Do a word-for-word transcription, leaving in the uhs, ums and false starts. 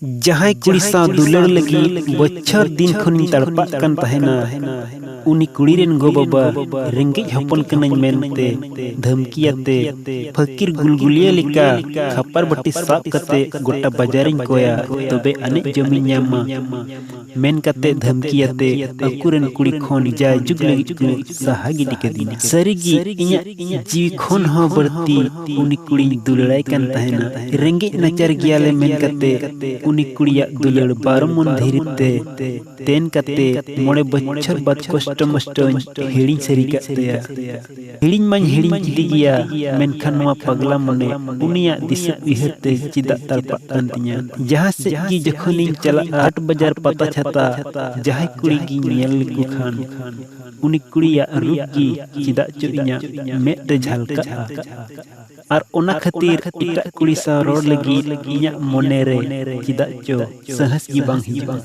ᱡᱟᱦᱟᱸᱭ ᱠᱩᱲᱤ ᱥᱟᱶ ᱫᱩᱞᱟᱹᱲ ᱞᱟᱹᱜᱤᱫ ᱵᱚᱪᱷᱚᱨ ᱫᱤᱱ ᱠᱷᱚᱱᱤᱧ ᱛᱟᱲᱯᱟᱜ ᱠᱟᱱ ᱛᱟᱦᱮᱱᱟ, ᱩᱱᱤ ᱠᱩᱲᱤ ᱨᱮᱱ ᱜᱚ ᱵᱟᱵᱟ ᱨᱮᱸᱜᱮᱡ ᱦᱚᱯᱚᱱ ᱠᱟᱹᱱᱟᱹᱧ ᱢᱮᱱᱛᱮ ᱫᱷᱟᱢᱠᱤ ᱟᱛᱮ, ᱯᱷᱟᱹᱠᱤᱨ ᱜᱩᱞᱜᱩᱞᱤᱭᱟᱹ ᱞᱮᱠᱟ ᱠᱷᱟᱯᱟᱨ ᱵᱟᱹᱴᱤ ᱥᱟᱵ ᱠᱟᱛᱮ ᱜᱚᱴᱟ ᱵᱟᱡᱟᱨᱤᱧ ᱠᱚᱭᱟ, ᱛᱚᱵᱮ ᱟᱹᱱᱤᱡ ᱡᱚᱢᱤᱧ ᱧᱟᱢᱟ ᱢᱮᱱ ᱠᱟᱛᱮ ᱫᱷᱟᱢᱠᱤ ᱟᱛᱮ ᱟᱹᱠᱩᱨᱮᱱ ᱠᱩᱲᱤ ᱠᱷᱚᱱ ᱡᱟᱭ ᱡᱩᱜᱽ ᱞᱟᱹᱜᱤᱫ ᱠᱚ ᱥᱟᱦᱟ ᱜᱤᱰᱤ ᱠᱟᱫᱤᱧᱟ᱾ ᱥᱟᱹᱨᱤᱜᱮ ᱤᱧᱟᱹᱜ ᱡᱤᱣᱤ ᱠᱷᱚᱱ ᱦᱚᱸ ᱵᱟᱹᱲᱛᱤ ᱩᱱᱤ ᱠᱩᱲᱤᱧ ᱫᱩᱞᱟᱹᱲᱟᱭ ᱠᱟᱱ ᱛᱟᱦᱮᱱᱟ᱾ ᱨᱮᱸᱜᱮᱡ ᱱᱟᱪᱟᱨ ᱜᱮᱭᱟᱞᱮ ᱢᱮᱱ ᱠᱟᱛᱮ ᱩᱱᱤ ᱠᱩᱲᱤᱭᱟᱜ ᱫᱩᱞᱟᱹᱲ ᱵᱟᱨᱚ ᱢᱚᱱ ᱫᱷᱤᱨᱤ ᱛᱮ ᱛᱮᱱ ᱠᱟᱛᱮ ᱢᱚᱬᱮ ᱵᱚᱪᱷᱚᱨ ᱵᱟᱫ ᱠᱚᱥᱴᱚ ᱢᱚᱥᱴᱚᱧ ᱦᱤᱲᱤᱧ ᱥᱟᱹᱨᱤ ᱠᱟᱫ ᱛᱟᱭᱟ᱾ ᱦᱤᱲᱤᱧ ᱢᱟᱧ ᱦᱤᱲᱤᱧ ᱠᱮᱫᱮ ᱜᱮᱭᱟ, ᱢᱮᱱᱠᱷᱟᱱ ᱱᱚᱣᱟ ᱯᱟᱜᱽᱞᱟ ᱢᱚᱱᱮ ᱩᱱᱤᱭᱟᱜ ᱫᱤᱥᱟᱹ ᱩᱭᱦᱟᱹᱨ ᱛᱮ ᱪᱮᱫᱟᱜ ᱛᱟᱞᱯᱟᱜ ᱠᱟᱱ ᱛᱤᱧᱟ᱾ ᱡᱟᱦᱟᱸ ᱥᱮᱫ ᱜᱮ ᱡᱚᱠᱷᱚᱱᱤᱧ ᱪᱟᱞᱟᱜᱼᱟ, ᱦᱟᱴ ᱵᱟᱡᱟᱨ ᱯᱟᱛᱟ ᱪᱷᱟᱛᱟ, ᱡᱟᱦᱟᱸᱭ ᱠᱩᱲᱤ ᱜᱤᱧ ᱧᱮᱞ ᱞᱮᱠᱚ ᱠᱷᱟᱱ, ᱩᱱᱤ ᱠᱩᱲᱤᱭᱟᱜ ᱨᱩᱯ ᱜᱮ ᱪᱮᱫᱟᱜ ᱪᱚ ᱤᱧᱟᱹᱜ ᱢᱮᱫ ᱨᱮ ᱡᱷᱟᱞᱠᱟᱜᱼᱟ᱾ ᱟᱨ ᱚᱱᱟ ᱠᱷᱟᱹᱛᱤᱨ ᱮᱴᱟᱜ ᱠᱩᱲᱤ ᱥᱟᱶ ᱨᱚᱲ ᱞᱟᱹᱜᱤᱫ ᱤᱧᱟᱹᱜ ᱢᱚᱱᱮ ᱨᱮ ᱪᱮᱫᱟᱜ ᱪᱚ ᱥᱟᱦᱟᱥ ᱜᱮ ᱵᱟᱝ ᱦᱤᱡᱩᱜᱼᱟ᱾